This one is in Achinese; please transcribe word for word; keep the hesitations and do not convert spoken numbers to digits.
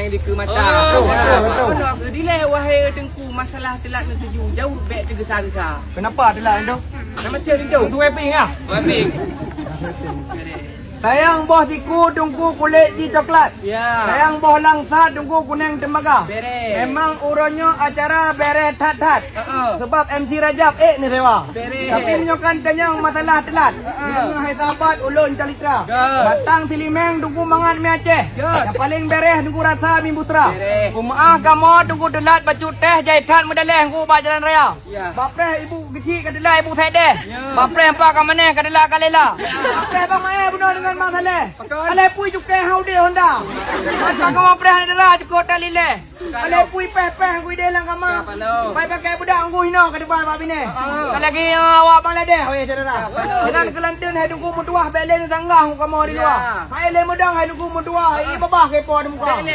Di keu mata. Oh, betul, betul, betul. Keunoe dilèe wahai Teungku, masalah teulat neutuju, jaweueb bèk teugesa-gesa. Kenapa teulat tu? Nama ceu itu? Untuk wrapping ah. Wrapping. Sayang boh siku Teungku kulét jih coklat. Ya. Sayang boh langsat Teungku kunéng teumaga. Bereh. Memang uroe nyoe acara bereh that-that. Heeh. Sebab M C Rajab ék neusewa. Bereh. Tapi meunyoe kan tanyong masalah teulat. Heeh. Nyoe hai sahabat ulôn calitra. Good. Batang siliméng Teungku mangat mi Aceh. Good. Nyang paleng bereh Teungku rasa mi Busra. Bereh. Peumaáh kamoe Teungku teulat bacut teh jai that meudaleh Teungku bak jalan raya. Ya. Bak preh ibu keuchik ka teulat ibu Saideh. Ya. Bak preh empa ka maneh ka teulat ka lela. Ya. Bak preh bang Mae bunoe deungon Mak Saleh. Pakon? Alai pui cukai ha udeh Honda. Mata kamoe preh dara cukot tak lileh. Alai pui peh-peh ngui deh lam kama. Ka palo. Pai pakai budak ngui hino ka depan bak bineh. Oh. Ka lagi, ah, awak Bangladesh, weh, syedara. Ka palo. Keunan keulanteun hai Teungku meutuah bèk lé neusanggah kamoe di luwa. Ya. Hai lé meudang hai Teungku meutuah, i babah kepo di muka. Bèk lé,